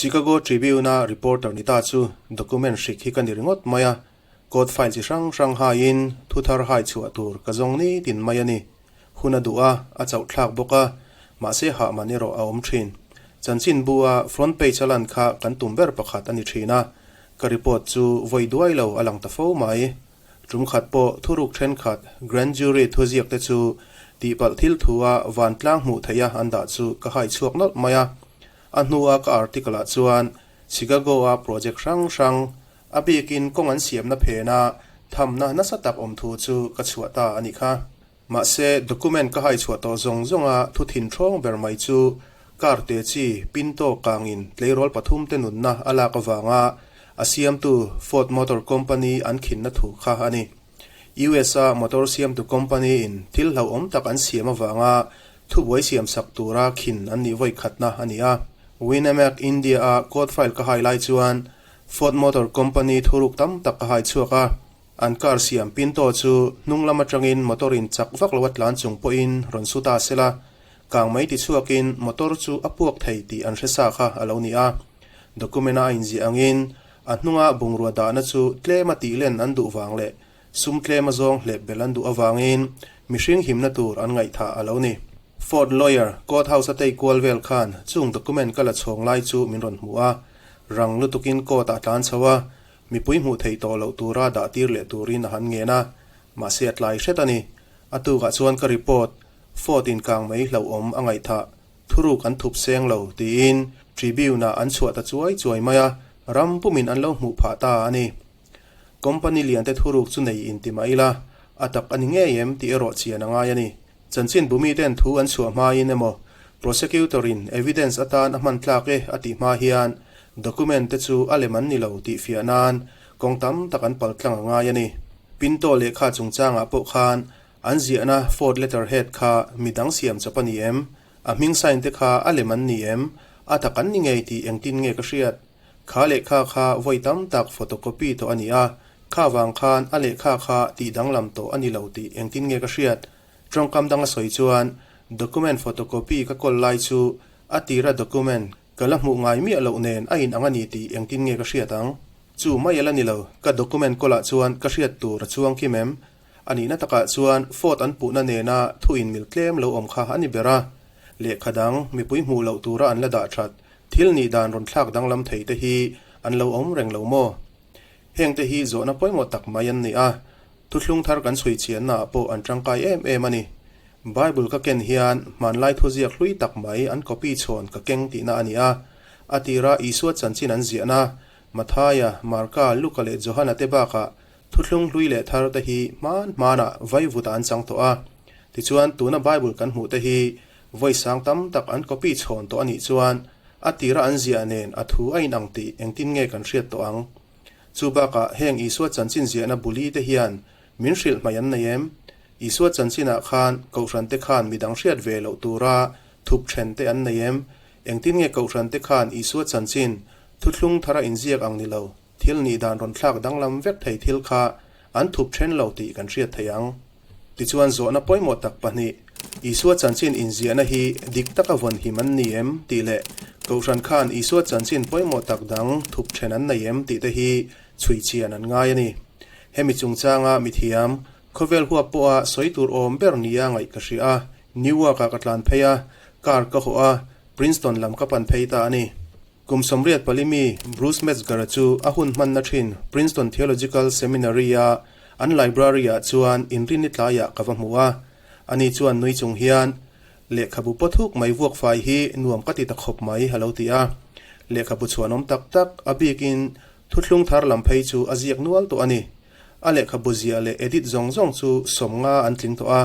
Chicago Tribune-a reporter ni ta chu document hrik hi ka ni ringawt mai a, court file chi hrang hrang haiin thu thar hai chhuah tur ka zawng nitin mai a ni. Hun a duh a, a chauh thlak bawk a, mahse hah man erawh a awm thin. Chanchinbu-a front page a lan kha kan tum ber pakhat a ni thin a, ka report chu vawi duai lo a lang ta fo mai. Tum khat pawh thuruk thenkhat Grand Jury thuziak te chu tihpalh thil thua vantlang hmuh theiha an dah chu ka hai chhuak nawlh mai a. A hnua ka article ah chuan Chicago-a project hrang hrang, a bikin kawng an siamna phena thamna nasa tak awm thu chu ka chhuah ta a nih kha. Mahse, document ka hai chhuah tawh zawng zawnga thu thin ṭhawng ber mai chu car te chi Pinto kangin tleirawl pathumte nunna a lak avanga a siamtu Ford Motor Company an khinna thu kha a ni. US-a motor siamtu company-in thil hlauhawm tak an siam avanga thubuai siamsak tura khin an nih vawi khatna a ni a. Winamac India-a court file ka hai lai chuan Ford Motor Company thuruk tam tak ka hai chhuak a. An car siam Pinto chu hnung lam atangin motor in chak vak lo a tlan chung pawhin rawn su ta sela, kang mai ti chhuakin motor chu a puak thei tih an hre sa kha a lo ni a. Document a a inziah angin a hnunga bungrua dahna chu tlema tih len an duh vang leh sum tlema zawng hlep belh an duh avangin mihring himna tur an ngaihthah a lo ni. Ford lawyer court house a tei kual vel khan chung document ka la chhawng lai chu min rawn hmu a, rang lutukin court ah tlan chho a, Mipui hmuh theih tawh loh tura dah tir leh turin a han ngen a, mahse a tlai hret a ni. A tukah chuan ka report, Ford in kang mai hlauhawm a ngaihthah, thuruk an thup seng lo, tiin Tribune-ah an chhuah ta chuai chuai mai a, ram pumin an lo hmuh phah ta a ni. Company liante thuruk chu nei inti mah ila, a tak a ni ngei em tih erawh chian a ngai a ni. Chanchin bumiten thu an chhuah hmain emaw, prosecutor-in evidence atan a hman tlak e a tih hma hian document te chu a lem an ni lo tih fiah nan kawng tam tak an pal tlang a ngai a ni. Pinto lehkha chungchangah pawh khan an ziahna Ford letterhead kha midang siam chawp a ni em? A hming sign te kha a lem an ni em? A tak an ni ngei tih engtin nge ka hriat? Kha lehkha kha vawi tam tak photocopy tawh a ni a, kha vang khan a lehkha kha tih danglam tawh a ni lo tih engtin nge ka hriat? Tawngkam danga sawi chuan document photocopy ka kawl lai chu a tira document ka la hmuh ngai miah loh nen a inang a ni tih engtin nge ka hriat ang? Chu mai ala ni lo, ka document kawlah chuan ka hriat tur a chuang kim em? A nihna takah chuan Ford an puhna nena thu inmil tlem lo awm kha a ni ber a, lehkha dang mipui hmuh loh tura an la dah that Thil nih dan rawn thlak danglam thei te hi an lo awm reng lo maw? Heng te hi zawhna pawimawh tak mai an ni a, thuthlung thar kan chhui chianna ah pawh an tangkai em em a ni. Bible ka ken hian hmanlai thuziak hlui tak mai an copy chhawn ka keng tihna a ni a, a tira Isua chanchin an ziahna Mathaia, Marka, Luka leh Johana te bakah thuthlung hlui leh thar te hi hman hmanah vaivutah an chang tawh a. Tichuan tuna Bible kan hmuh te hi Vawi sang tam tak an copy chhawn tawh a nih chuan a tira an ziah nen a thu a inang tih engtin nge kan hriat tawh ang? Chu bakah heng Isua chanchin ziahna buli te hian min hrilh hmai an nei em? Isua chanchinah khan Kohhran te khan midang hriat ve loh tura thup then te an nei em? Engtin nge Kohhran te khan Isua chanchin thuthlung thara inziak ang ni lo thil nih dan rawn thlak danglam vek thei thil kha an thup then lo tih kan hriat thei ang. Tichuan zawhna pawimawh tak pahnih, Isua chanchin inziahna hi dik taka vawn him an ni em? tih leh Kohhran khan Isua chanchin pawimawh tak dang thup then an nei em? tih te hi chhui chian an ngai a ni. Hemi chungchanga mithiam, khawvel huap pawha sawi tur awm ber nia ngaih ka hria a, Newark-ah ka tlan phei a, car ka hawh a, Princeton lam ka pan phei ta a ni. Kum 84 mi Bruce Metzger-a chu a hun hmanna thin Princeton Theological Seminary-a an library-ah chuan inrinni tlaiah ka va hmu a. Ani chuan nui chung hian, Lehkhabu pawthuk mai vuak fai hi nuam ka ti ta khawp mai, a lo ti a. Lehkhabu chhuanawm tak tak, a bikin thuthlung thar lam phei chu a ziak nual tawh a ni. A lehkhabu ziah leh edit zawng zawng chu 50 an tling tawh a.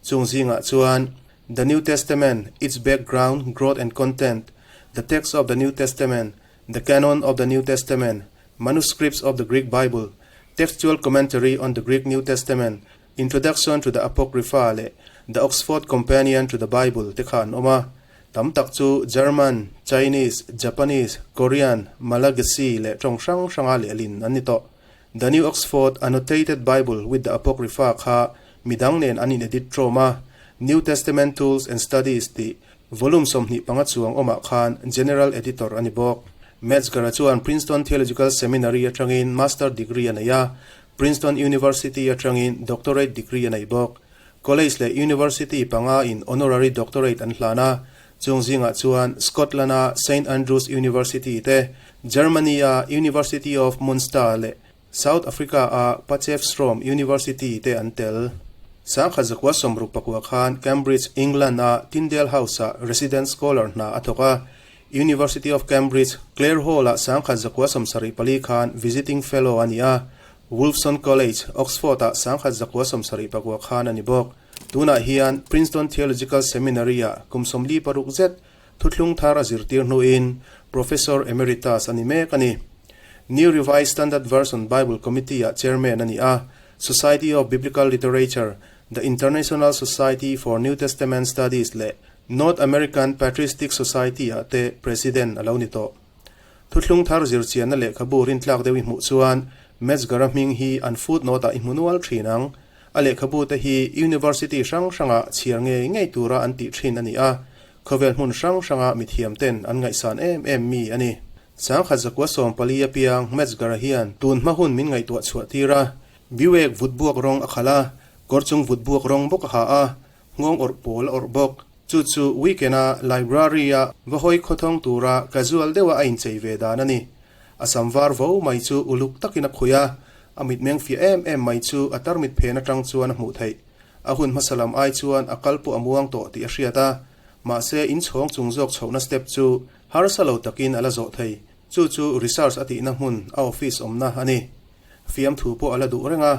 Chung zingah chuan The New Testament, Its Background, Growth and Content, The Text of the New Testament, The Canon of the New Testament, Manuscripts of the Greek Bible, Textual Commentary on the Greek New Testament, Introduction to the Apocrypha leh The Oxford Companion to the Bible te kha an awm a. Tam tak chu German, Chinese, Japanese, Korean, Malagasy leh tawng hrang hranga lehlin an ni tawh. The New Oxford Annotated Bible with the Apocrypha kha midang nen an in-edit ṭawm a, New Testament Tools and Studies tih Volume 25 chuang awmah khan General Editor a ni bawk. Metzger-a chuan Princeton Theological Seminary atangin Master degree a nei a, Princeton University atangin Doctorate degree a nei bawk. College leh University panga in Honorary Doctorate an hlan a, chung zingah chuan Scotland-a Saint Andrews University te, Germany-a University of Munster leh South Africa-a Potchefstroom University te an tel. Sangkhat zakua sawmruk pakua khan Cambridge, England-a Tyndale House-ah Resident Scholar hna a thawk a, University of Cambridge, Clare Hall-ah sangkhat zakua 74 khan Visiting Fellow a ni a, Wolfson College, Oxford-ah sangkhat zakua 79 khan a ni bawk. Tunah hian Princeton Theological Seminary-ah kum 46 zet Thuthlung thar a zirtir hnuin Professor Emeritus a ni mek a ni. New Revised Standard Version Bible Committee-ah Chairman a ni a, Society of Biblical Literature, The International Society for New Testament Studies leh North American Patristic Society-ah te President a lo ni tawh. Thuthlung thar zirchianna lehkhabu rintlak deuh i hmuh chuan Metzger-a hming hi an footnote-ah i hmu nual thin ang. A lehkhabu te hi University hrang hrangah chhiar ngei ngei tura an tih thin a ni a, Khawvel hmun hrang hranga mithiam ten an ngaihsan em em mi a ni. Sangkhat zakua 14 apiang Metzger-a hian tun hma hun min ngaihtuah chhuah tir a, Buick vut buak rawng a khalh a, kawr chung vut buak rawng bawk a ha a, nghawng awrh pawl a awrh bawk. Chu chu weekend-a library-a va hawi khawthawng tura casual deuha a inchei ve dan a ni. A sam var vo mai chu uluk takin a khuih a, a mitmeng fiah em em mai chu a tarmit phen atang chuan a hmuh theih. A hun hmasa lam ai chuan a kal pawh a muang tawh tih a hriat a, mahse inchhawng chung zawk chhohna step chu harsa lo takin a la zawh thei. Chu chu research a tihna hmun a office awmna a ni. Fiamthu pawh a la duh reng a,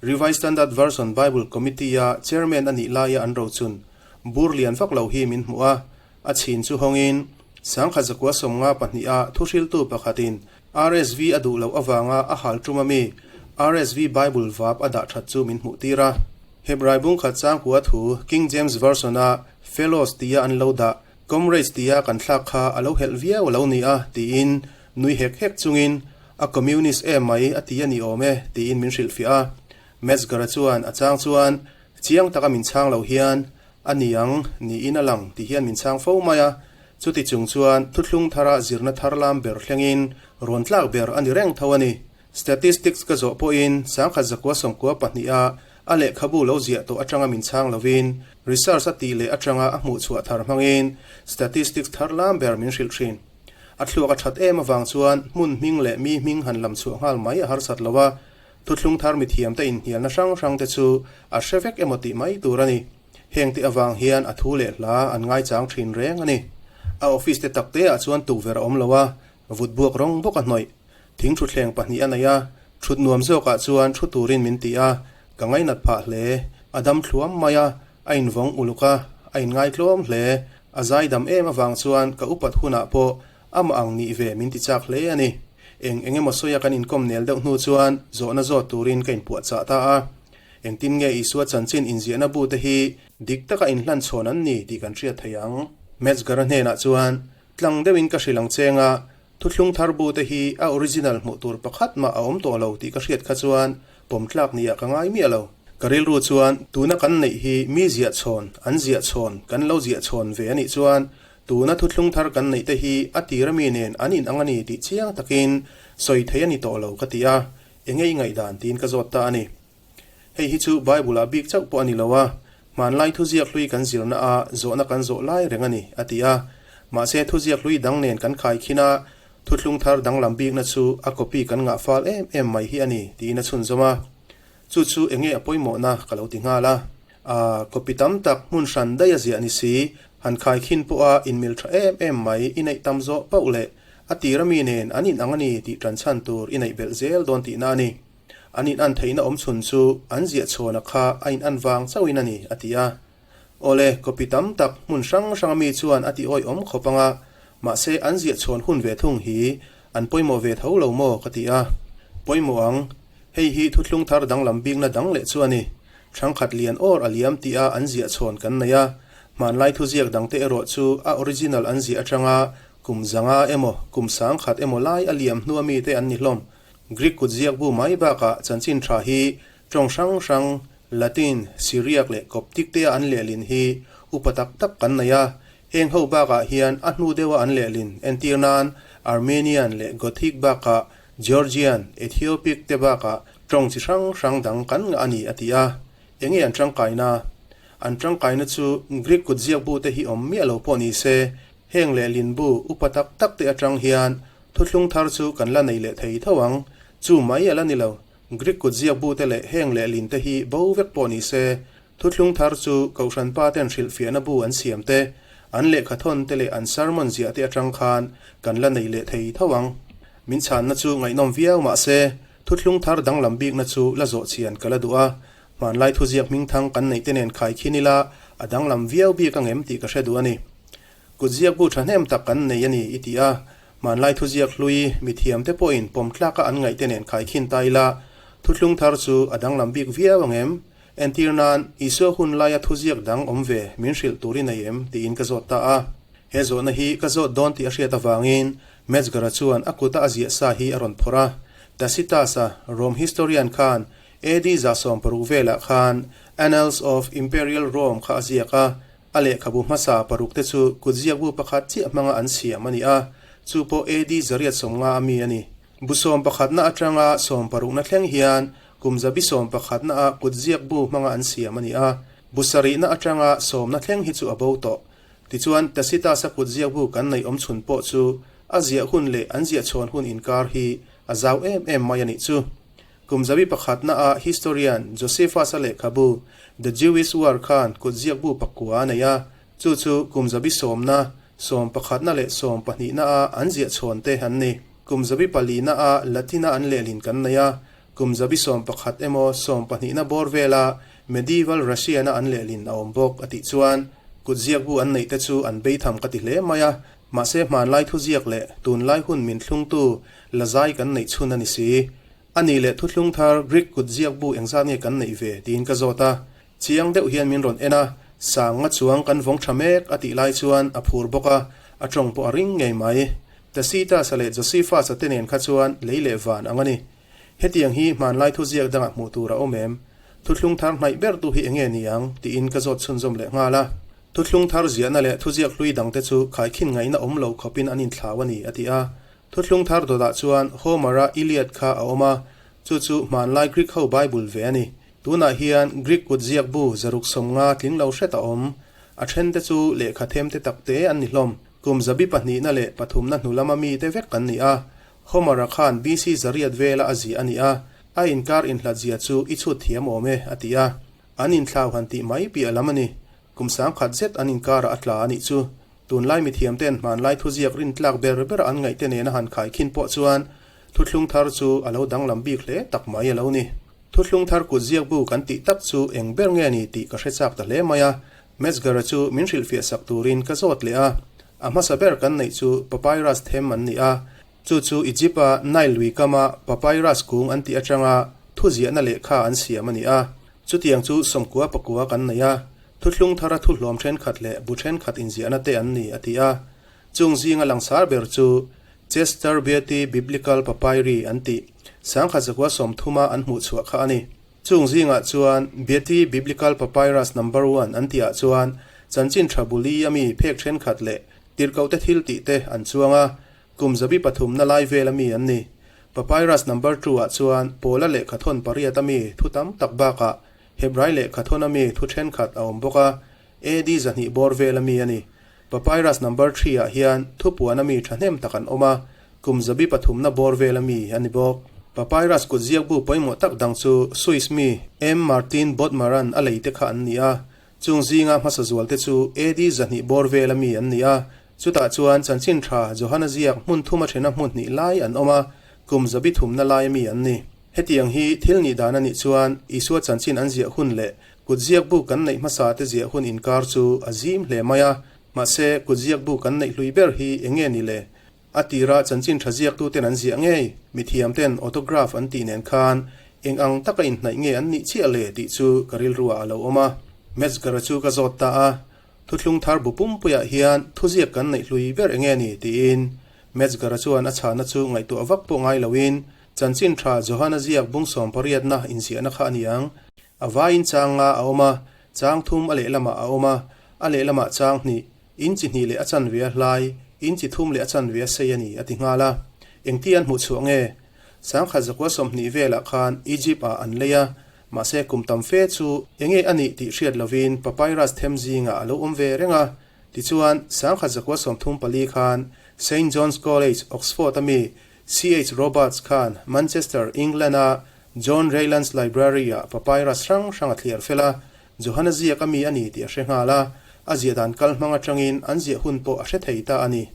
Revised Standard Version Bible Committee-a chairman a nih laia an rochun bur lian vak lo hi min hmuh a, a chhin chu hawngin sangkhat zakua 52 a thuhriltu pakhatin RSV a duh loh avanga a hal tum ami RSV Bible vap a dah that chu min hmuh tir a. Hebrai bungkhat changkua thu King James Version-a Fellows tia an lo dah Comrades tia kan thlak kha a lo helh viau a lo ni a tiin nui hek hek chungin a communist em mai a ti a ni awm e tiin min hrilhfiah a. Metzger-a chuan a chang chuan chiang taka min chhang lo hian A ni ang, niin a lang ti hian min chhang fo mai a, chuti chung chuan thuthlung thara zirna thar lam ber thlengin rawn tlak ber a ni reng tho a ni. Statistics ka zawh pawhin sangkhat zakua 92 a a lehkhabu lo ziah tawh atanga min chhang lovin research a tih leh atanga a hmuhchhuah thar hmangin statistics thar lam ber min hrilh thin. A thluak a that em avang chuan hmun hming leh mi hming han lam chhuah nghal mai a harsat lo a, Thuthlung thar mithiamte inhnialna hrang hrangte chu a hre vek emaw tih mai tur a ni. Hengte avang hian a thu leh hla an ngaichang thin reng a ni. A office te tak teah chuan tukverh a awm lo a, vut buak rawng bawk a hnawih. Thing thutthleng pahnih a nei a, thut nuam zawkah chuan thu turin min ti a, ka ngainat phah hle. A dam thluam mai a, a invawng uluk a, a inngaitlawm hle. A zaidam em avang chuan ka upat hunah pawh Amah ang nih ve min ti chak hle a ni. Eng eng emaw sawia kan inkawm nel deuh hnu chuan zawhna zawt turin ka inpuahchah ta a. Engtin nge Isua chanchin inziahna bu te hi dik taka inhlan chhawn an ni tih kan hriat thei ang. Metzger-a hnenah chuan tlang deuhin ka hrilh ang cheng a, thuthlung thar bu te hi a original hmuh tur pakhat mah a awm tawh lo tih ka hriat kha chuan pawm tlak niah ka ngai miah lo. Ka rilru chuan tuna kan neih hi mi ziah chhawn, an ziah chhawn, kan lo ziah chhawn ve a nih chuan Tuna thuthlung thar kan neih te hi a tir ami nen an inang a ni tih chiang takin sawi thei a ni tawh lo ka ti a, enge i ngaihdan tiin ka zawt ta a ni. Hei hi chu Bible ah bik chauh pawh a ni lo a, hmanlai thuziak hlui kan zirna ah zawhna kan zawh lai reng a ni, a ti a. Mahse thuziak hlui dang nen kan khai khin a, thuthlung thar danglam bikna chu a copy kan ngah fal em em mai hi a ni tiin a chhunzawm a. Chu chu enge a pawimawhna ka lo ti nghal a. A copy tam tak hmun hran daih a ziah ni si, han khai khin pawha inmil tha em em mai i neih tam zawh pauh leh a tir ami nen an inang a ni tih tan chhan tur i neih belh zel dawn tihna a ni. An inan theihna awm chhun chu an ziah chhuana kha a inan vang chauhin a ni, a ti a. Awle, copy tam tak hmun hrang hrang ami chuan a ti awihawm khawp ang a, mahse an ziah chhuan hun ve thung hi an pawimawh ve tho lo maw ka ti a. Pawimawh ang, hei hi thuthlung thar danglam bikna dang leh chu a ni. Thangkhat lian awr a liam tih a an ziah chhawn kan nei a, hmanlai thuziak dangte erawh chu a original an ziah atanga kum zanga emaw kum sangkhat emaw lai a liam hnua mite an ni hlawm. Greek kut ziak bu mai bakah chanchin tha hi tawng hrang hrang, Latin, Syriac leh Coptic te a an lehlin hi upa tak tak kan nei a, heng ho bakah hian a hnu deuha an lehlin entir nan Armenian leh Gothic bakah Georgian, Ethiopic te bakah tawng chi hrang hrang dang kan ngah a ni, a ti a. Enge an tangkaina? An tangkaina chu Greek kutziak bu te hi awm miah lo pawh ni se, heng lehlin bu upa tak tak te atang hian thuthlung thar chu kan la nei leh thei tho ang. Chu mai a la ni lo. Greek kutziak bu te leh heng lehlin te hi bo vek pawh ni se, thuthlung thar chu Kohhran pa ten hrilhfiahna bu an siam te, an lehkhathawn te leh an sermon ziah te atang khan kan la nei leh thei tho ang. Min chhanna chu ngaihnawm viau mah se, Thuthlung thar danglam bikna chu la zawh chian ka la duh a, hmanlai thuziak hmingthang kan neih te nen khai khin ila a danglam viau bik ang em tih ka hre duh a ni. Kutziak bu thahnem tak kan nei a ni i ti a, hmanlai thuziak hlui mithiam te pawhin pawm tlaka an ngaih te nen khai khin ta ila thuthlung thar chu a danglam bik viau ang em? Entir nan, Isua hun laia thuziak dang awm ve min hrilh tur i nei em? tiin ka zawt ta a. He zawhna hi ka zawt dawn tih a hriat avangin Metzger-a chuan a kuta a ziah sa hi a rawn phawrh a. Tacitus-a, Rome historian khan AD 160 velah khan Annals of Imperial Rome kha a ziak a, a lehkhabu hmasa paruk te chu kutziakbu pakhat chiah hmanga an siam a ni a, chu pawh AD 850 a mi a ni. Bu sawm pakhatna atanga sawm parukna thleng hian kum zabi sawm pakhatna a kutziakbu hmanga an siam a ni a, bu sarihna atanga sawmna thleng hi chu a bo tawh. Tichuan, Tacitus-a kut ziakbu kan neih awm chhun pawh chu a ziah hun leh an ziah chhawn hun inkar hi a zau em em mai a nih chu. Kum zabi pakhatna-a historian Josephus-a lehkhabu The Jewish War khan kut ziakbu pakua a nei a, chu chu kum zabi sawmna, sawm pakhatna leh sawm pahnihna-a an ziah chhawn te an ni. Kum zabi palina-a Latin-a an lehlin kan nei a, kum zabi 11 emaw sawmpahnihna bawr vela Medieval Russian-a an lehlin a awm bawk a tih chuan kutziakbu an neih te chu an beitham ka ti hle mai a, mahse hmanlai thuziak leh tunlai hun min thlungtu la zai kan neih chhun a ni si. A nih leh thuthlung thar Greek kutziakbu engzat nge kan neih ve tiin ka zawt a, chiang deuh hian min rawn en a, sang nga chuang kan vawng tha mek a tih lai chuan a phur bawk a, a tawng pawh a ring ngei mai. Tacitus-a leh Josephus-a te nen kha chuan lei leh van ang a ni. Hetiang hi hmanlai thuziak dangah hmuh tur a awm em? Thuthlung thar hnaih ber tu hi enge ni ang? tiin ka zawt chhunzawm leh nghal a. Thuthlung thar ziahna leh thuziak hlui dangte chu khaikhin ngaihna awm lo khawpin an inthlau a ni, a ti a. Thuthlung thar dawtah chuan Homer-a Iliad kha a awm a, chu chu hmanlai Greek ho Bible ve a ni. Tunah hian Greek kut ziak bu zaruk 50 tling lo hret a awm. A thente chu lehkha themte takte an ni hlawm. Kum zabi pahnihna leh pathumna hnu lama mite vek kan ni a. Homer-a khan BC zariat vela a ziah a ni a, a inkar inhlat zia chu i chhut thiam awm e, a ti a. An inthlau han tih mai piah lam a ni. Kum sangkhat zet an inkarah a tla a nih chu. Tunlai mithiamte'n hmanlai thuziak rintlak ber bera an ngaihte nena han khaikhin pawh chuan thuthlung thar chu a lo danglam bik hle tak mai a lo ni. Thuthlung thar kutziak bu kan tih tak chu eng ber nge ni tih ka hre chak ta hle mai a, Metzger-a chu min hrilhfiah sak turin ka zawt leh a. A hmasa ber kan neih chu papyrus them an ni a, chu chu Egypt-a Nile lui kama papyrus kung an tih atanga thuziahna lehkha an siam a ni a. Chutiang chu 90 pakua kan nei a, thuthlung thara thuhlawm thenkhat leh bu thenkhat inziahna te an ni, a ti a. Chung zinga langsar ber chu Chester Beatty Biblical Papyri an tih, 1930-a an hmuhchhuah kha a ni. Chung zingah chuan Beatty Biblical Papyrus Number One an tihah chuan chanchin tha buli a mi phek thenkhat leh tirhkohte thil tih te an chuang a, kum zabi pathumna lai vel a mi an ni. Papyrus Number Two ah chuan Paula lehkhathawn pariat a mi thu tam tak bakah Hebrai lehkhathawn a mi thu thenkhat a awm bawk a, AD 200 bawr vel a mi a ni. Papyrus Number Three ah hian thupuan a mi thahnem tak an awm a, Kum zabi pathumna bawr vel a mi a ni bawk. Papyrus kut ziakbu pawimawh tak dang chu Swiss mi M. Martin Bodmer-a'n a lei te kha an ni a. Chung zinga hmasa zual te chu AD 200 bawr vel a mi an ni a. Chutah chuan chanchin tha Johana ziak hmun thuma thena hmun hnih lai an awm a, kum zabi thumna lai a mi an ni. Hetiang hi thil nih dan a nih chuan Isua chanchin an ziah hun leh kut ziakbu kan neih hmasa te ziah hun inkar chu a zim hle mai a. Mahse, kut ziakbu kan neih hlui ber hi eng nge ni le? A tira chanchin tha ziaktuten an ziah ngei, mithiamten autograph an tih nen khan eng ang taka inhnaih nge an nih chiah le tih chu ka rilruah a lo awm a. Metzger-a chu ka zawt ta a, Thuthlung thar bu pumpuiah hian thuziak kan neih hlui ber eng nge ni? tiin. Metzger-a chuan a chhahna chu ngaihtuah vak pawh ngai loin chanchin tha Johana ziak bung sawmpariatna inziahna kha a ni ang. A vaiin chang nga a awm a, chang thum a lehlamah a awm a, a lehlamah chang hnih, In chi hnih leh a chanve a hlai. Inchi thum leh a chanve a sei a ni, a ti nghal a. Engti an hmuh chhuah nge? Sangkhat zakua 20 velah khan Egypt ah an lei a, mahse kum tam fe chu enge a nih tih hriat lovin papyrus them zingah a lo awm ve reng a. Tichuan, 1934 khan Saint John's College, Oxford a mi CH Roberts khan Manchester, England a John Rylands Library ah papyrus hrang hrang a thliar fel a, Johana ziak a mi a ni tih a hre nghal a, a ziah dan kal hmang atangin an ziah hun pawh a hre thei ta a ni.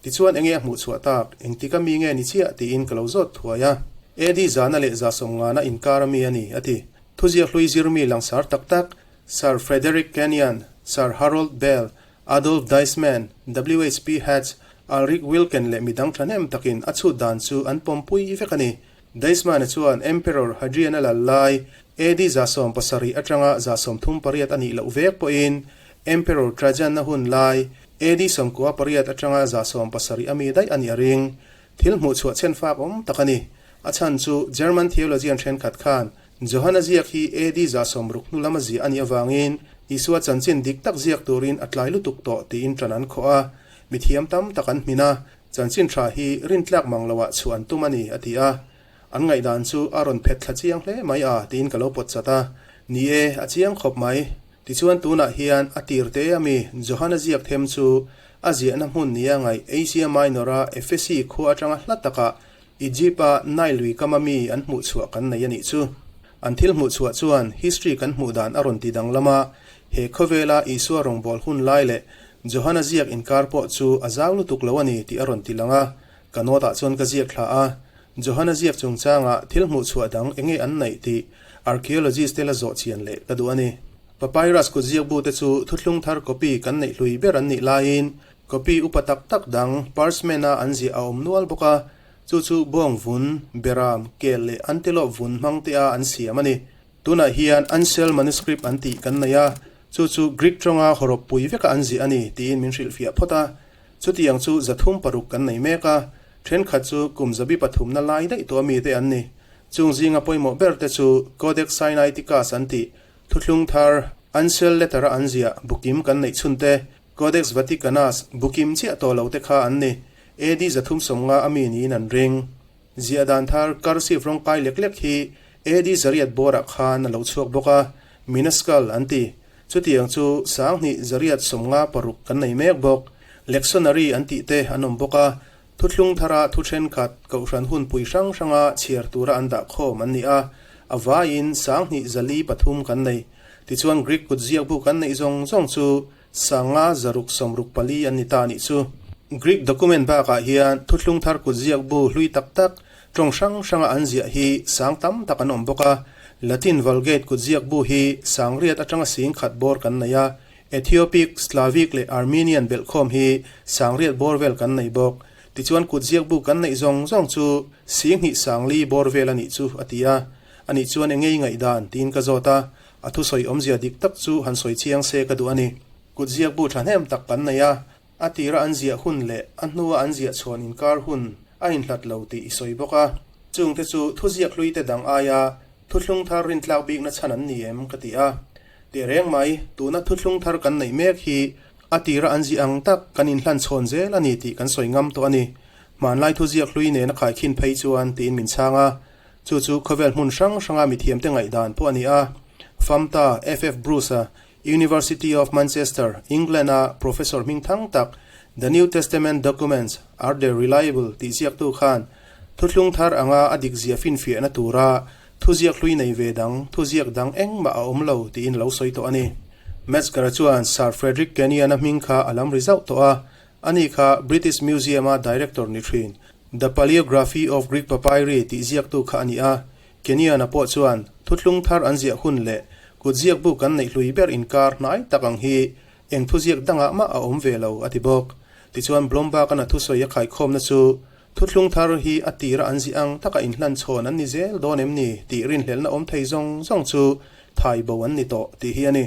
Tichuan enge a hmuh chhuah tak, engtik a mi nge ni chiah tiin ka lo zawt thuai a. AD zana leh za sawmngana inkar a mi a ni, a ti. Thuziak hlui zir mi langsar tak tak, Sir Frederick Kenyon, Sir Harold Bell, Adolf Deissmann, WHP Hatch, Ulrich Wilcken leh midang thahnem takin a chhut dan chu an pawmpui vek a ni. Deissmann-a chuan Emperor Hadrian-a lal lai AD 17 atanga 38 a nih loh vek pawhin Emperor Trajan-a hun lai AD 98 atanga 70 a mi daih a nih a ring. Thil hmuh chhuah chhen fak awm tak a ni. A chhan chu German theologian thenkhat khan Johana ziak hi AD 60 hnu lama ziah a nih avangin Isua chanchin dik tak ziak turin a tlai lutuk tawh tiin ṭan an khawh a, mithiam tam tak an hmin a, chanchin ṭha hi rintlak mang loah chhuah an tum a ni, a ti a. An ngaihdan chu a rawn phet thla chiang hle mai a tiin ka lo pawt chat a. Ni e, a chiang khawp mai. Tichuan tunah hian a tir te a mi Johana ziak them chu a ziahna hmun nia ngaih Asia Minor-a Ephesi khua atanga hla takah Egypt-a Nile lui kama mi an hmuh chhuah kan nei a nih chu. An thil hmuh chhuah chuan history kan hmuh dan a rawn ti danglam a, he khawvela Isua rawngbâwl hun lai leh Johana ziak inkar pawh chu a zau lutuk lo a ni tih a rawn ti lang a, ka note-ah chuan ka ziak thla a. Johana ziak chungchangah thil hmuh chhuah dang eng nge an neih tih archaeologist te la zawh chian leh ka duh a ni. Papyrus kut ziak bu te chu thuthlung thar copy kan neih hlui ber an nih laiin Copy upa tak tak dang parchment-a an ziah a awm nual bawk a, chu chu bawng vun, beram, kel leh antelope vun hmang te a an siam a ni. Tunah hian Uncial manuscript an tih kan nei a, chu chu Greek tawnga hawrawp pui veka an ziah a ni tiin min hrilhfiah phawt a. Chutiang chu 306 kan nei mek a, thenkhat chu kum zabi pathumna lai daih tawh ami te an ni. Chung zinga pawimawh ber te chu Codex Sinaiticus an tih, Thuthlung thar, Uncial letter-a an ziah bukim kan neih chhun te, Codex Vaticanus, bukim chiah tawh lo te kha an ni. AD 350 a mi niin an ring. Ziah dan thar cursive rawng kai lek lek hi AD 800 bawrah khan a lo chhuak bawk a, minuscule an ti. Chutiang chu 2856 kan nei mek bawk. Lectionary an tih te an awm bawk a, thuthlung thara thu thenkhat kohhran hunpui hrang hranga chhiar tura an dah khawm an ni a, a vaiin 2403 kan nei. Tichuan Greek kut ziakbu kan neih zawng zawng chu Sanga 664 an ni ta nih chu. Greek document bakah hian thuthlung thar kut ziak bu hlui tak tak, tawng hrang hranga an ziah hi sang tam tak an awm bawk a. Latin Vulgate kut ziak bu hi sang riat atanga sing khat bawr kan nei a. Ethiopic, Slavic leh Armenian belhkhawm hi sang riat bawr vel kan nei bawk. Tichuan kut ziak bu kan neih zawng zawng chu sing hnih sang li bawr vel a nih chu, a ti a. Anih chuan engei ngaihdan? tiin ka zawt a. A thusawi awmzia dik tak chu han sawi chiang se ka duh a ni. Kut ziak bu thahnem tak kan nei a, a tira an ziah hun leh a hnua an ziah chhuan inkar hun a inhlat lo tih i sawi bawk a. Chungte chu thuziak hluite dang aia thuthlung thar rintlak bikna chhan an ni em ka ti a. Tehreng mai, tuna thuthlung thar kan neih mek hi a tira an ziah ang tak kan inhlan chhawn zel a ni tih kan sawi ngam tawh a ni. Hmanlai thuziak hlui nena khaikhin phei chuan tiin min chhang a. Chu chu khawvel hmun hrang hranga mithiamte ngaihdan pawh a ni a. Famta FF Bruce-a, University of Manchester, England-a professor hming thang tak, The New Testament Documents, Are They Reliable? tih ziaktu khan thuthlung thar anga a dikzia finfiahna tura thuziak hlui nei ve dang, thuziak dang engmah a awm lo tiin lo sawi tawh a ni. Metzger-a chuan Sir Frederick Kenyon-a hming kha a lam ri zauh tawh a, ani kha British Museum-a director ni thin. The Paleography of Greek Papyri tih ziaktu kha a ni a, Kenyon-a pawh chuan thuthlung thar an ziah hun leh kut ziakbu kan neih hlui ber inkar hnai tak ang hi eng thuziak dangah mah a awm ve lo a ti bawk. Tichuan Blomberg-an a thusawi a khaikhawmna chu thuthlung thar hi a tira an ziah ang taka inhlan chhawn an ni zel dawn em ni tih rinhlelhna awm thei zawng zawng chu thai bo an ni tawh tih hi a ni.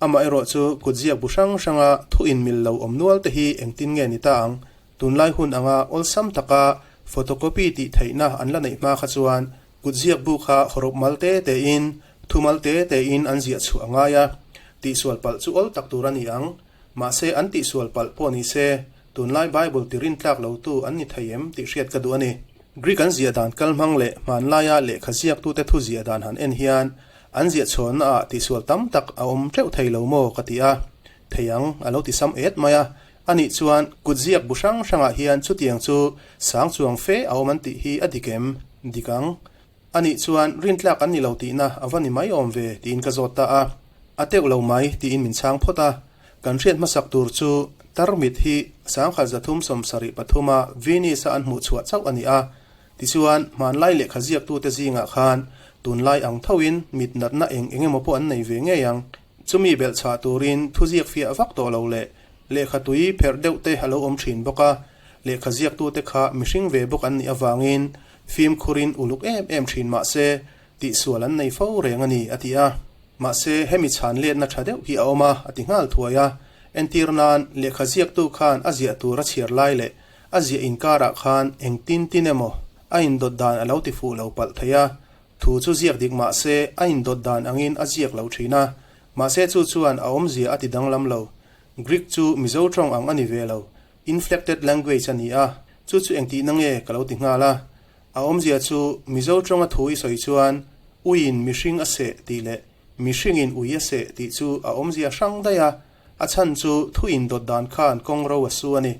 Amaherawh chu kut ziakbu hrang hranga thu inmil lo awm nual te hi engtin nge ni ta ang? Tunlai hun anga awlsam taka photocopy tih theihna an la neih hma kha chuan kut ziak bu kha hawrawp mal te tein, thu mal te tein an ziah chhuah a ngai a. Tihsual palh chu awl tak tur a ni ang. Mahse an tihsual palh pawh ni se, Tunlai Bible ti rintlak lotu an ni thei em tih hriat ka duh a ni. Greek an ziah dan kalhmang leh hmanlaia lehkha ziaktute thu ziah dan han en hian an ziah chhawnnaah tihsual tam tak a awm teuh thei lo maw ka ti a. Thei ang, a lo ti sam et mai a. Anih chuan kut ziak bu hrang hrangah hian chutiang chu sang chuang fe a awm an tih hi a dik em? Dik ang. Anih chuan rintlak an ni lo tihna a va ni mai awm ve tiin ka zawt ta a. A teuh lo mai tiin min chhang phawt a. Kan hriat hmasak tur chu tarmit hi 1373 a Venice a an hmuh chhuah chauh a ni a. Tichuan hmanlai lehkha ziaktute zingah khan tunlai ang thoin mit natna eng eng emaw pawh an nei ve ngei ang. Chumi belh chhah turin thuziak fiah vak tawh lo leh lehkha tui pherh deuh te a lo awm thin bawk a, lehkha ziaktute kha mihring ve bawk an nih avangin fimkhurin uluk em em thin mah se tihsual an nei fo reng a ni, a ti a. Mahse, hemi chhan letna tha deuh hi a awm a, a ti nghal thuai a. Entir nan, lehkha ziaktu khan a ziah tur a chhiar lai leh a ziah inkarah khan engtin tin emaw a indawt dan a lo ti fuh lo palh thei a, Thu chu ziak dik mah se a indawt dan angin a ziak lo thin a, mahse chu chuan a awmzia a ti danglam lo. Greek chu Mizo tawng ang a ni ve lo, inflected language a ni a, chu chu engtihna nge ka lo ti nghal a. A awmzia chu Mizo tawnga thu i sawi chuan uiin mihring a seh tih leh mihringin ui a seh tih chu a awmzia hrang daih a, a chhan chu thu indawt dan khan kawng ro a su a ni.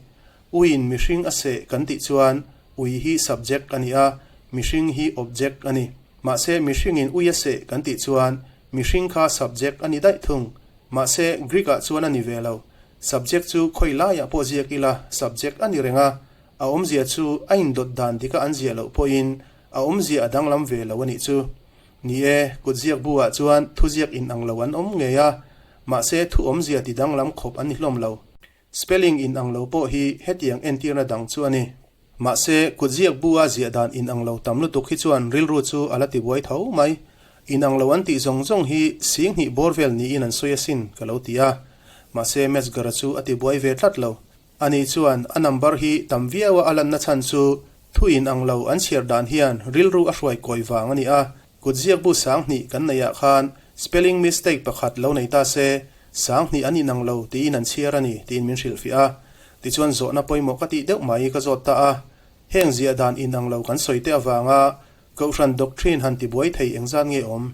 Uiin mihring a seh kan tih chuan ui hi subject a ni a, mihring hi object a ni. Mahse mihringin ui a seh kan tih chuan mihring kha subject a ni daih thung. Mahse Greek-ah chuan a ni ve lo. Subject chu khawi laiah pawh ziak ila subject a ni reng a, a awmzia chu a indawt dan dika an ziah loh pawhin a awmzia a danglam ve lo a nih chu. Ni e, kutziak bu-ah chuan thuziak inang lo an awm ngei a, mahse thu awmzia ti danglam khawp an ni hlawm lo. Spelling in ang lo pawh hi hetiang entirna dang chu a ni. Mahse, kutziak bu a ziah dan in ang lo tam lutuk hi chuan rilru chu a la ti buai tho mai. In ang lo an tih zawng zawng hi singhnih bawr vel niin an sawi asin, ka lo ti a. Mahse, Metzger-a chu a ti buai ve tlat lo. Ani chuan a number hi tam viau a a lanna chhan chu thu in ang lo an chhiar dan hian rilru a hruai kawi vang a ni a. Kutziak bu sanghnih kan neihah khan spelling mistake pakhat lo nei ta se, Sanghnih an inang lo tiin an chhiar a ni tiin min hrilhfiah a. Tichuan zawhna pawimawh ka tih deuh mai ka zawt ta a. Heng ziah dan inang lo kan sawi te avanga Kohhran doctrine han tibuai thei engzat nge awm?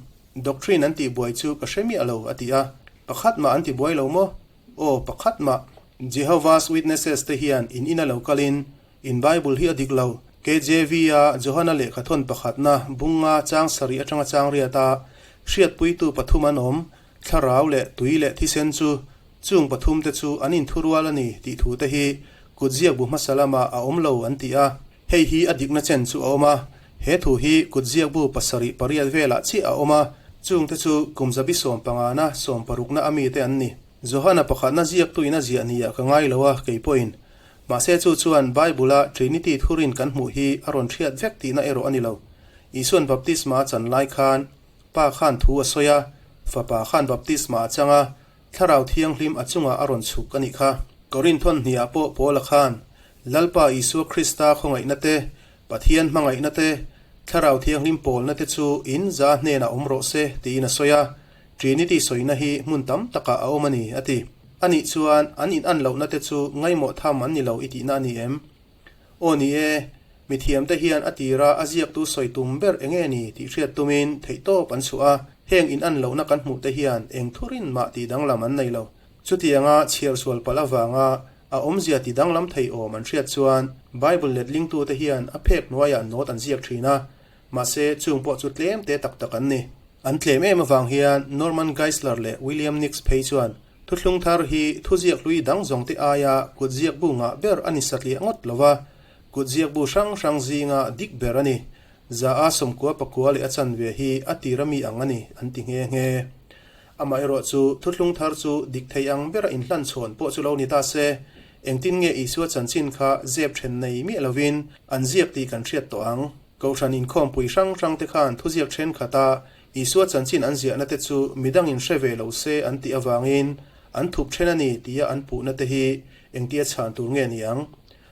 Doctrine an tihbuai chu ka hre miah lo a ti a. Pakhat mah an tibuai lo maw? Aw, pakhat mah. Jehovah's Witnesses te hian in ina lo kalin in Bible hi a dik lo. KJV-a Johana lehkhathawn pakhatna bunga chang sarih atanga chang riata hriatpuitu pathum an awm. Thlarau leh tui leh thisen chu chung pathumte chu an inthurual a ni tih thute hi kutziak bu hmasa lamah a awm lo an ti a. Hei hi a dikna chen chu a awm a, he thu hi kutziak bu pasarih pariat velah chiah a awm a, chungte chu kum zabi sawm pangana sawm parukna a mite an ni. Johana pakhatna ziaktuin a ziah niah ka ngai lo a, kei pawhin. Mahse chu chuan Bible-a Trinity thurin kan hmuh hi a rawn hriat vek tihna erawh a ni lo. Isuan baptisma a chan lai khan Pa khan thu a sawi a, Fapa khan baptisma a chang a, Thlarau Thianghlim a chungah a rawn chhuk a nih kha. Korinth hniah pawh Paula khan, Lalpa Isua Krista khawngaihna te, Pathian hmangaihna te, Thlarau Thianghlim pawlna te chu in za hnenah awm rawh se, tiin a sawi a. Trinity sawina hi hmun tam takah a awm a ni, a ti. Anih chuan an inan lohna te chu ngaimawh tham an ni lo i tihna a ni em? Aw ni e, mithiamte hian a tira a ziaktu sawi tum ber eng nge ni tih hriat tumin theihtawp an chhuah a, heng in an lohna kan hmuh te hian eng thurin mah tih danglam an nei lo. Chutianga chhiar sual palh avanga a awmzia ti danglam thei awm an hriat chuan Bible letlingtute hian a phek hnuaiah note an ziak thin a, mahse chung pawh chu tlem te tak tak an ni. An tlem em avang hian Norman Geisler leh William Nix phei chuan Thuthlung thar hi thuziak hlui dang zawng te aia kutziak bu ngah ber a ni satliah ngawt lo va, kutziak bu hrang hrang zinga dik ber a ni. Za a sawmkua pakua leh a chanve hi a tira mi ang a ni, an ti nghe nghe. Amaherawh chu thuthlung thar chu dik thei ang bera inhlan chhawn pawh chu lo ni ta se, engtin nge Isua chanchin kha zep then nei miah lovin an ziak tih kan hriat tawh ang. Kohhran inkhawmpui hrang hrang te khan thuziak thenkhat a Isua chanchin an ziahna te chu midangin hre ve lo se an tih avangin an thup then a ni tia an puhna te hi engtia chhan tur nge ni ang?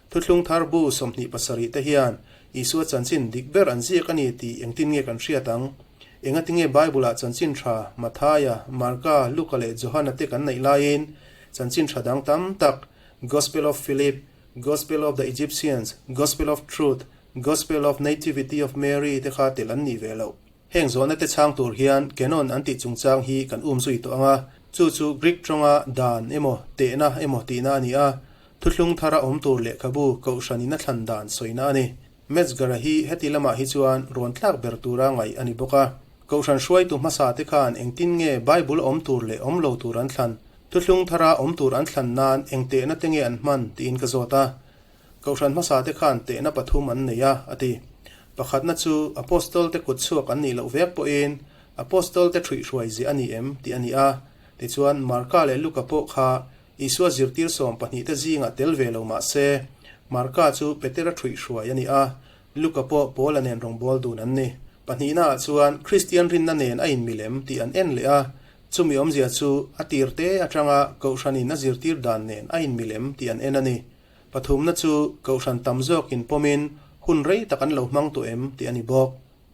Thuthlung thar bu 27 te hian Isua chanchin dik ber an ziak a ni tih engtin nge kan hriat ang? Engatinge Bible-ah chanchin tha Mathaia, Marka, Luka leh Johana te kan neih laiin chanchin tha dang tam tak, Gospel of Philip, Gospel of the Egyptians, Gospel of Truth, Gospel of Nativity of Mary te kha telh an nih ve loh? Heng zawhna te chhang tur hian Canon an tih chungchang hi kan um zui tawh ang a, chu chu Greek tawnga dan emaw, tehna emaw tihna a ni a, thuthlung thara awm tur lehkhabu kohhranin a thlan dan sawina a ni. Metzger-a hi heti lamah hi chuan rawn tlak ber tura ngaih a ni bawk a. Kohhran hruaitu hmasa te khan engtin nge Bible awm tur leh awm lo tur an thlan, thuthlung thara awm tur an thlan nan eng tehna te nge an hman tiin ka zawt a. Kohhran hmasa te khan tehna pathum an nei a, a ti. Pakhatna chu Apostol te kut chhuak an nih loh vek pawhin Apostol te ṭhuihhruai ziah a ni em tih a ni a. Tichuan Marka leh Luka pawh kha Isua zirtir 12 te zingah tel ve lo mah se, Marka chu Petera ṭhuihhruai a ni a, Luka pawh Paula nen rawngbâwl dun an ni. Pahnihnaah chuan Kristian rinna nen a inmilem tih an en leh a, chumi awmzia chu a tir te aṭanga Kohhranin a zirtir dan nen a inmilem tih an en a ni. Pathumna chu Kohhran tam zawkin pawmin hun rei tak an lo hmang tawh em tih a ni bawk.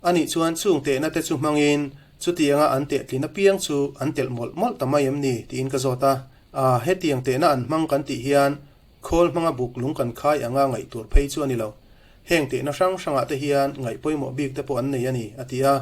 Anih chuan chung tehna te chu hmangin chutianga an tehtlin apiang chu an telh mawlh mawlh ta mai em ni tiin ka zawt a. A, hetiang tehna an hmang kan tih hian khawl hmanga buk lung kan khai anga ngaih tur phei chu a ni lo. Heng tehna hrang hrangah te hian ngaih pawimawh bik te pawh an nei a ni, a ti a.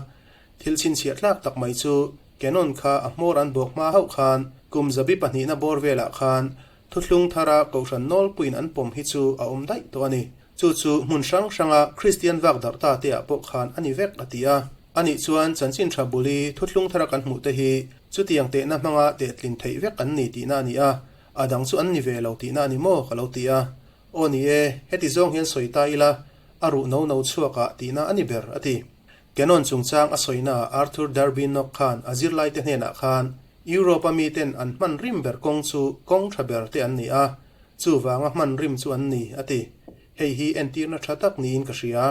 Thil chhinchhiah tlak tak mai chu Canon kha a hmawr an bawk hma hauh khan kum zabi pahnihna bawr velah khan Thuthlung thara Kohhran nawlpuiin an pawm hi chu a awm daih tawh a ni. Chu chu hmun hrang hranga Kristian vak darh ta te ah pawh khan a ni vek a ti a. Anih chuan chanchin tha buli thuthlung thara kan hmuh te hi chutiang tehna hmanga tehtlin theih vek an ni tihna a ni a, a dang chu an ni ve lo tihna a ni maw ka lo ti a. Aw ni e, heti zawng hian sawi ta ila a ruh no no chhuak ah tihna a ni ber a ti. Canon chungchang a sawina Arthur Darby Nock khan a zirlaite hnenah khan Europe-a miten an hman rim ber kawng chu kawng tha ber te an ni a, chuvanga hman rim chu an ni, a ti. Hei hi entirna tha tak niin ka hria.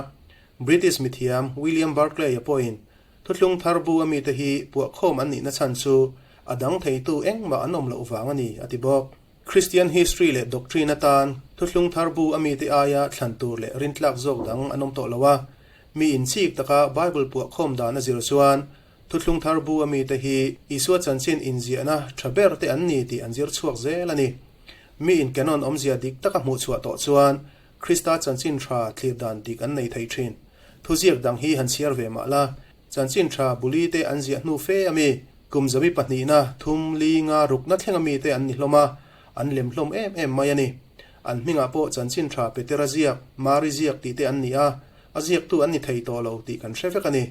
British mithiam William Barclay-a pawhin thuthlung thar bu a mite hi puahkhawm an nihna chhan chu a dang theitu engmah an awm loh vang a ni, a ti bawk. Christian history leh doctrine atan thuthlung thar bu a mite aia thlan tur leh rintlak zawk dang an awm tawh lo a, mi inchik taka Bible puahkhawm dan a zir chuan Thuthlung thar bu a mite hi Isua chanchin inziahna tha ber te an ni tih an zir chhuak zel a ni. Mi in Canon awmzia dik taka hmuh chhuah tawh chuan Krista chanchin tha thlir dan dik an nei thei thin. Thuziak dang hi han chhiar ve mah la, chanchin tha buli te an ziah hnu fe a mi, kum zabi pahnihna, thum, li, nga, rukna thleng a mite an ni hlawm a, an lem hlawm em em mai a ni. An hmingah pawh chanchin tha Petera ziak, Mari ziak tih te an ni a, a ziaktu an ni thei tawh lo tih kan hre vek a ni.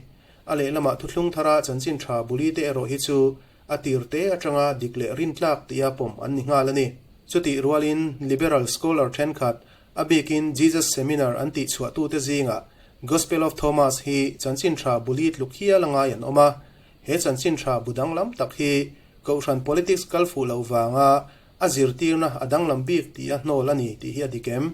A lehlamah thuthlung thara chanchin tha buli te erawh hi chu a tir te atanga dik leh rintlak tia pawm an ni nghal a ni. Chutih rualin liberal scholar thenkhat, a bikin Jesus Seminar an tih chhuahtute zingah Gospel of Thomas hi chanchin tha buli tluk hial a ngai an awm a. He chanchin tha bu danglam tak hi Kohhran politics kal fuh loh vanga A zirtirna a danglam bik tih a hnawl a ni tih hi a dik em?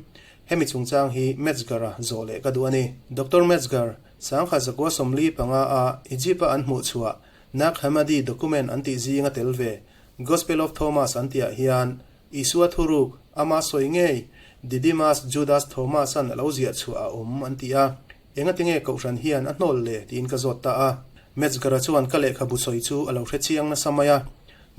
Hemi chungchang hi Metzger-a zawh leh ka duh a ni. Doctor Metzger, Sangha zakua 45 a Egypt-a an hmuh chhuah Nag Hammadi document an tih zinga tel ve Gospel of Thomas an tihah hian Isua thuruk, ama sawi ngei, Didymus Judas Thomas-a'n a lo ziah chhuah a awm an ti a. Engatinge Kohhran hian a hnawl le? tiin ka zawt ta a. Metzger-a chuan ka lehkhabu sawi chu a lo hre chiang nasa mai a.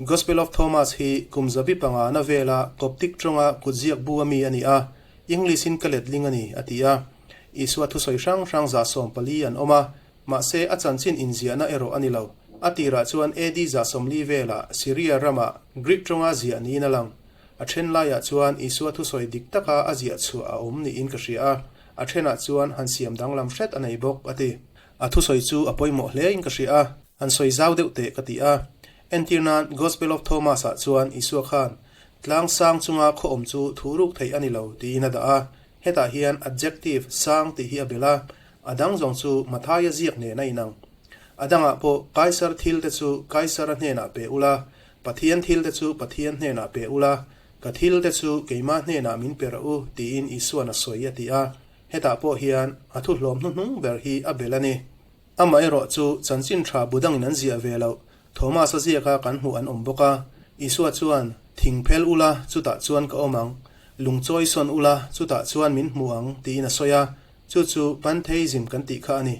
Gospel of Thomas hi kum zabi pangana vela Coptic tawnga kutziak bu a mi a ni a, English-in ka letling a ni, a ti a. Isua thusawi hrang hrang 14% an awm a, mahse a chanchin inziahna erawh a ni lo. A tirah chuan AD 40 velah Syria ramah Greek tawnga ziah niin a lang. A then laiah chuan Isua thusawi dik taka a ziah chhuah a awm niin ka hria a, a thenah chuan han siam danglam hret a nei bawk, a ti. A thusawi chu a pawimawh hlein ka hria a, han sawi zau deuh teh ka ti a. Entir nan, Gospel of Thomas-ah chuan Isua khan, Tlang sang chunga khaw awm chu thu ruk theih a ni lo, tiin a dah a. Hetah hian adjective, sang, tih hi a belh a, a dang zawng chu Mathaia ziak nen a inang. A dangah pawh, Kaisar thil te chu Kaisara hnenah pe ula, Pathian thil te chu Pathian hnenah pe ula, ka thil te chu keimah hnenah min pe rawh u, tiin Isua'n a sawi a ti a. Hetah pawh hian a thuhlawm hnuhnung ber hi a belh a ni. Amaherawh chu chanchin tha bu dangin an ziah ve loh Thomas-a ziaka kan hmuh an awm bawk a. Isua chuan, Thing phel ula, chutah chuan ka awm ang. Lung chawi sawn ula, chutah chuan min hmu ang, tiin a sawi a. Chu chu Pantheism kan tih kha a ni.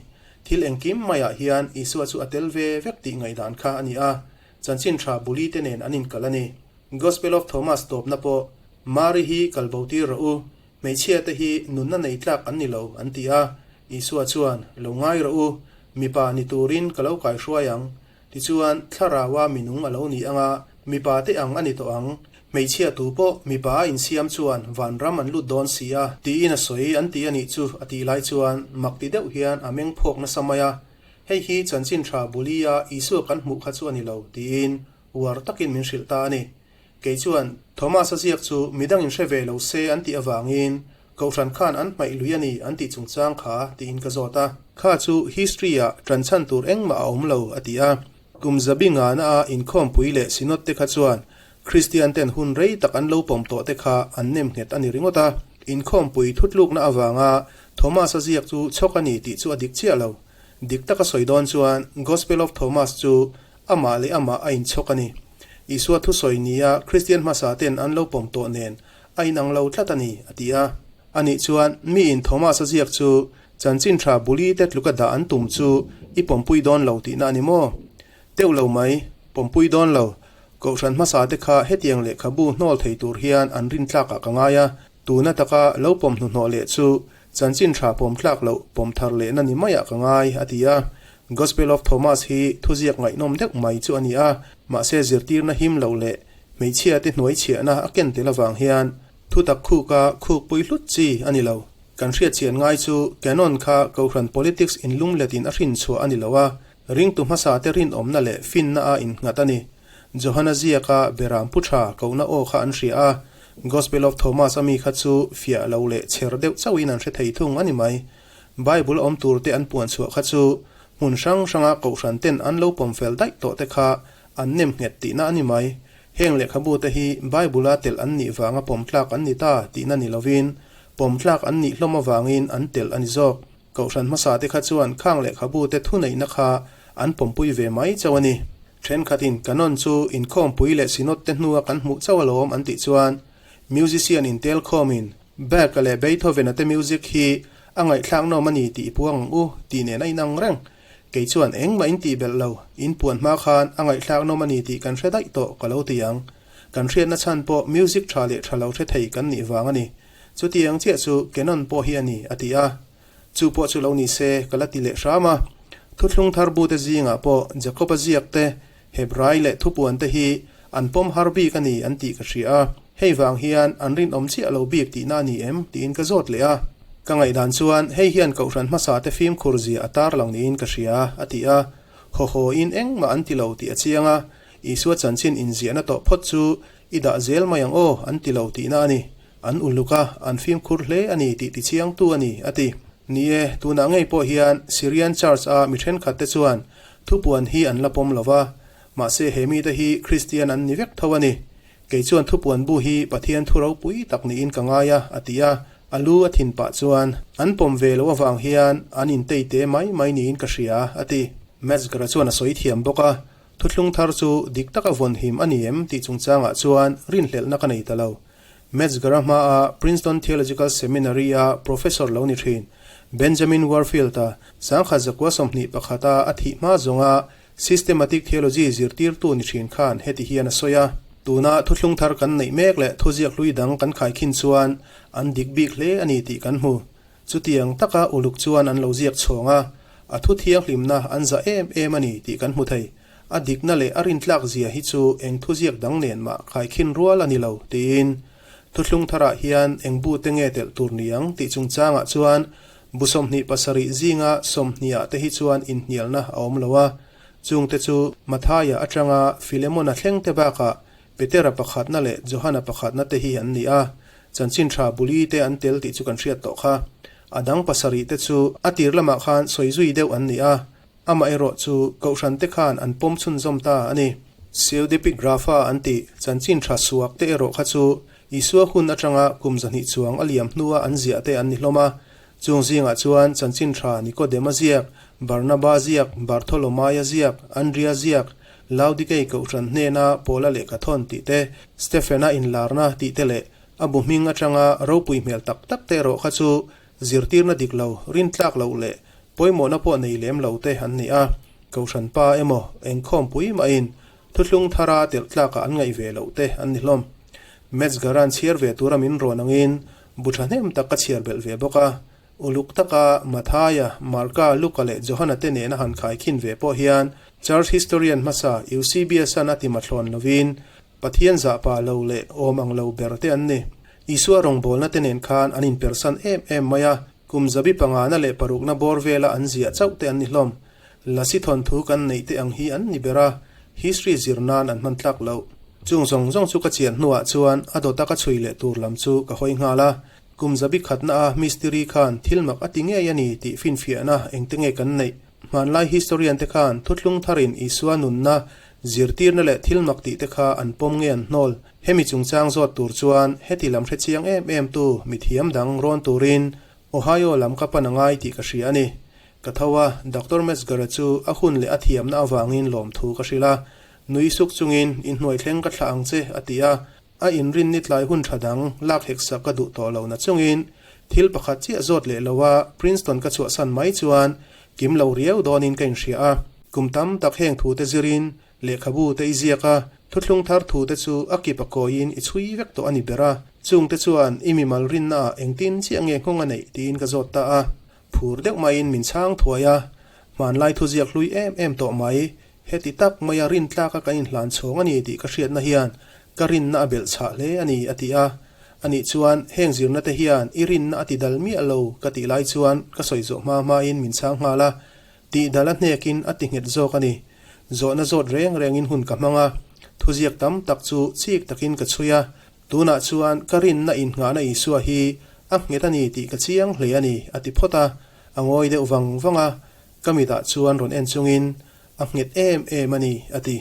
Thil engkim maiah hian Isua chu a tel ve vek tih ngaihdan kha a ni a. Chanchin tha bulite nen an inkal a ni. Gospel of Thomas tawpna pawh, Mari hi kalbo tir rawh u. Hmeichhia te hi nunna nei tlak an ni lo, an ti a. Isua chuan, Lo ngai rawh u, mipa ni turin ka lo kaihruai ang. Tichuan, thlaraua minung a lo ni ang a, mipa te ang a ni tawh ang. Hmeichhia tu pawh mipa a insiam chuan vanram an lut dawn si a, tiin a sawi an ti a nih chu a tih lai chuan mak ti deuh hian a meng phawk nasa mai a. Hei hi chanchin tha Bulia Isua kan hmuh kha chu a ni lo, tiin uar takin min hrilh ta a ni. Kei chuan Thomas-a ziak chu midang in hre ve lo se an tih avangin Kohhran khan an hmaih lui a ni an tih chungchang kha tiin ka zawt a. Kha chu history-ah ṭanchhan tur engmah a awm lo, a ti a. Kum zabi ngana a inkhawmpui leh synod te kha chuan Kristian ten hun rei tak an lo pawm tawh te kha an nem nghet a ni ringawt a. Inkhawmpui thutlukna avanga Thomas-a ziak chu chhawk a ni tih chu a dik chiah lo. Dik taka sawi dawn chuan Gospel of Thomas chu amah leh amah a inchhawk a ni. Isua thusawi nia Kristian hmasa ten an lo pawm tawh nen a inang lo tlat a ni, a ti a. Anih chuan miin Thomas-a ziak chu chanchin tha buli te tluka dah an tum chu i pawmpui dawn lo tihna a ni maw? Teuh lo mai, pawmpui dawn lo. Kohhran hmasa te kha hetiang lehkhabu hnawl thei tur hian an rintlakah ka ngai a, tuna taka lo pawm hnuhnawh leh chu Chanchin tha pawm tlak loh pawm thar lehna ni maiah ka ngai, a ti a. Gospel of Thomas hi thuziak ngaihnawm deuh mai chu a ni a, mahse zirtirna him loh leh hmeichhia te hnuai chhiahna a ken tel avang hian thutak khuka khukpui hlut chi a ni lo. Kan hriatchian ngai chu Canon kha Kohhran politics inlumletin a hrinchhuah a ni lo a, ringtu hmasa te rinawmna leh finna a innghat a ni. Johana ziaka Beram pu tha kohna aw kha an hria a, Gospel of Thomas a mi kha chu fiah lo leh chher deuh chauhin an hre thei thung a ni mai. Bible awm tur te an puan chhuah kha chu hmun hrang hranga kohhran ten an lo pawm fel daih tawh te kha an nem nghet tihna a ni mai. Heng lehkhabu te hi Bible a telh an nih vanga pawm tlak an ni ta tihna ni lovin pawm tlak an nih hlawm avangin an telh a ni zawk. Kohhran hmasa te kha chuan khang lehkhabu te thuneihna kha an pawmpui ve mai chauh a ni. Thenkhatin Canon chu inkhawmpui leh Synod te hnua kan hmuh chauh alawm an tih chuan musician intel khawmin Bach-a leh Beethoven-a te music hi a ngaihthlak nawm a ni tih i puang ang u tih nen a inang reng. Kei chuan engmah in tih belh lo, in puan hma khan a ngaihthlak nawm a ni tih kan hre daih tawh ka lo ti ang. Kan hriatna chhan pawh music tha leh tha lo hre thei kan nih vang a ni. Chutiang chiah chu Canon pawh hi a ni, a ti a. Chu pawh chu lo ni se, ka la ti leh hram a. Thuthlung thar bute zingah pawh Jakoba ziak te, Hebrai leh thupuan te hi an pawm har bik a ni an tih ka hria a. Hei vang hian an rinawm chiah lo bik tihna a ni em? tiin ka zawt leh a. Ka ngaihdan chuan hei hian Kohhran hmasa te fimkhur zia a tarlang niin ka hria, a ti a. Haw haw in engmah an ti lo tih a chiang a. Isua chanchin inziahna tawh phawt chu i dah zel mai ang aw an ti lo tihna a ni. An uluk a, an fimkhur hle a ni tih tichiangtu a ni, a ti. Ni e, tunah ngei pawh hian Syrian Church a mi thenkhat te chuan thupuan hi an la pawm lo va, mahse he mite hi Kristian an ni vek tho a ni. Kei chuan thupuan bu hi Pathian thu ropui tak niin ka ngai a, a ti a. A lu a thin pah chuan an pawm ve loh avang hian an intei te mai mai niin ka hria, a ti. Metzger-a chuan a sawi thiam bawk a, Thuthlung thar chu dik taka vawn him a ni em tih chungchangah chuan rinhlelhna ka nei ta lo. Metzger-a hmaa Princeton Theological Seminary-a professor lo ni thin Benjamin Warfield-a sangkhat zakua 21 a a thih hma zawnga Systematic Theology zirtirtu ni thin khan heti hian a sawi a, Tuna thuthlung thar kan neih mek leh thuziak hlui dang kan khaikhin chuan an dik bik hle a ni tih kan hmu. Chutiang taka uluk chuan an lo ziak chhawng a, a thu thianghlimna an za em em a ni tih kan hmu thei. A dikna leh a rintlak zia hi chu eng thuziak dang nen mah khaikhin rual a ni lo, tiin Thuthlung tharah hian eng bu te nge telh tur ni ang tih chungchangah chuan bu 27 zinga 20 ah te hi chuan inhnialna a awm lo a, chungte chu Mathaia atanga Filemona thleng te bakah Petera pakhatna leh Johana pakhatna te hi an ni a, chanchin tha buli te an tel tih chu kan hriat tawh kha. A dang pasarih te chu a tir lamah khan sawi zui deuh an ni a, amaherawh chu Kohhran te khan an pawm chhunzawm ta a ni. Pseudepigrapha an tih chanchin tha suak te erawh kha chu Isua hun atanga kum 200 chuang a liam hnua an ziah te an ni hlawm a, chung zingah chuan chanchin tha Nikodema ziak, Barnaba ziak, Bartholomaia ziak, Andria ziak, Laodikei Kohhran hnena Paula lehkha thawn tih te, Stephena inlarna tih te leh a bu hming atanga ropui hmel tak tak te erawh kha chu zirtirna dik lo, rintlak loh leh pawimawhna pawh nei lem lo te an ni a. Kohhran pa emaw engkhawmpui mahin thuthlung thara telh tlakah an ngaih ve loh te an ni hlawm. Metzger-a'n chhiar ve tura min rawn angin Bu thahnem tak ka chhiar belh ve bawk a. Uluk taka Mathaia, Marka, Luka leh Johana te nena han khaikhin ve pawh hian Church historian hmasa Eusebius-a'n a ti mathlawn lovin Pathian zahpa lo leh awm ang lo ber te an ni. Isua rawngbawlna te nen khan an inpersan em em mai a, kum zabi pangana leh parukna bawr vela an ziah chauh te an ni hlawm. Lasi thawnthu kan neih te ang hi an ni ber a, history zir nan an hman tlak loh. Chung zawng zawng chu ka chian hnuah chuan a dawta ka chhui leh tur lam chu ka hawi nghal a, kum zabi khatna a mistiri khan thil mak a ti ngei a ni tih finfiahna engte nge kan neih? Hmanlai historian te khan thuthlung tharin Isua nunna, zirtirna leh thil mak tih te kha an pawm nge an hnawl? Hemi chungchang zawt tur chuan heti lam hre chiang em em tu mithiam dang rawn turin Ohio lam ka pan a ngai tih ka hria a ni. Ka tho a, Doctor Metzger-a chu a hun leh a thiamna avangin lawmthu ka hrilh a. Nui suk chungin, Inhnuai thleng ka thlah ang che, a ti a. A inrin ni tlai hun tha dang lak hek sak ka duh tawh lo na chungin thil pakhat chiah zawt leh lo a Princeton ka chhuahsan mai chuan kim lo riau dawnin ka inhria a. Kum tam tak heng thu te zirin lehkhabu te i ziak a, thuthlung thar thu te chu a kip a kawiin i chhui vek tawh a ni ber a, chung te chuan i mimal rinna ah engtin chiah nge nghawng a neih tiin ka zawt ta a. Phur deuh maiin min chhang thuai a, hmanlai thuziak hlui em em tawh mai, heti tak maia rintlaka kan inhlan chhawng a ni tih ka hriatna hian ka rinna a belh chhah hle a ni, a ti a. Anih chuan heng zirna te hian i rinna a ti dal miah lo ka tih lai chuan ka sawi zawh hma hmain min chhang nghal a, tih dal a hnekin a ti nghet zawk a ni. Zawhna zawt reng rengin hun ka hmang a, thuziak tam tak chu chik takin ka chhui a, Tunah chuan ka rinna inngahna Isua hi a nghet a ni tih ka chiang hle a ni, a ti phawt a. A ngawi deuh vang vang a, ka mitah chuan rawn en chungin, A nghet em em a ni, a ti.